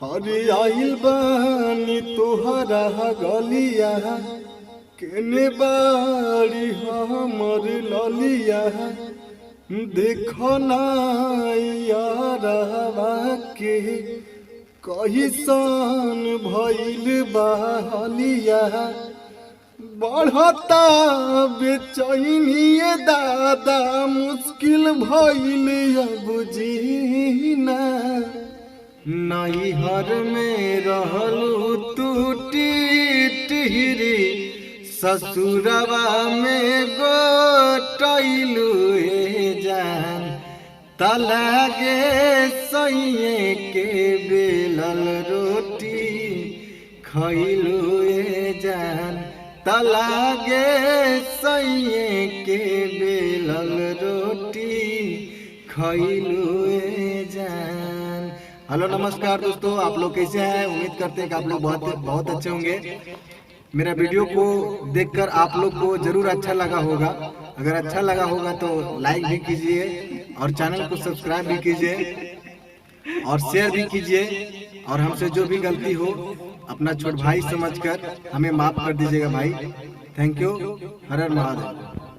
हरे आइल बानी तोहरा गलिया, केने बाड़ी हमर ललिया। देखो ना यारवा के कहिसन भइल बहलिया। बढ़ता बेचैनिए दादा, मुश्किल भइल अब जीना। नैहर में रहलू टूटी टिहरी, ससुरवा में गोटैलू हे जान। तलागे सैये के बेलल रोटी खैलू ए जान। तलागे सैये के बेलल रोटी खैलू ए जान। हेलो नमस्कार दोस्तों, आप लोग कैसे हैं? उम्मीद करते हैं कि आप लोग बहुत बहुत अच्छे होंगे। मेरा वीडियो को देखकर आप लोग को जरूर अच्छा लगा होगा। अगर अच्छा लगा होगा तो लाइक भी कीजिए और चैनल को सब्सक्राइब भी कीजिए और शेयर भी कीजिए। और हमसे जो भी गलती हो, अपना छोट भाई समझकर हमें माफ़ कर दीजिएगा भाई। Thank you. Her Har Mahadev.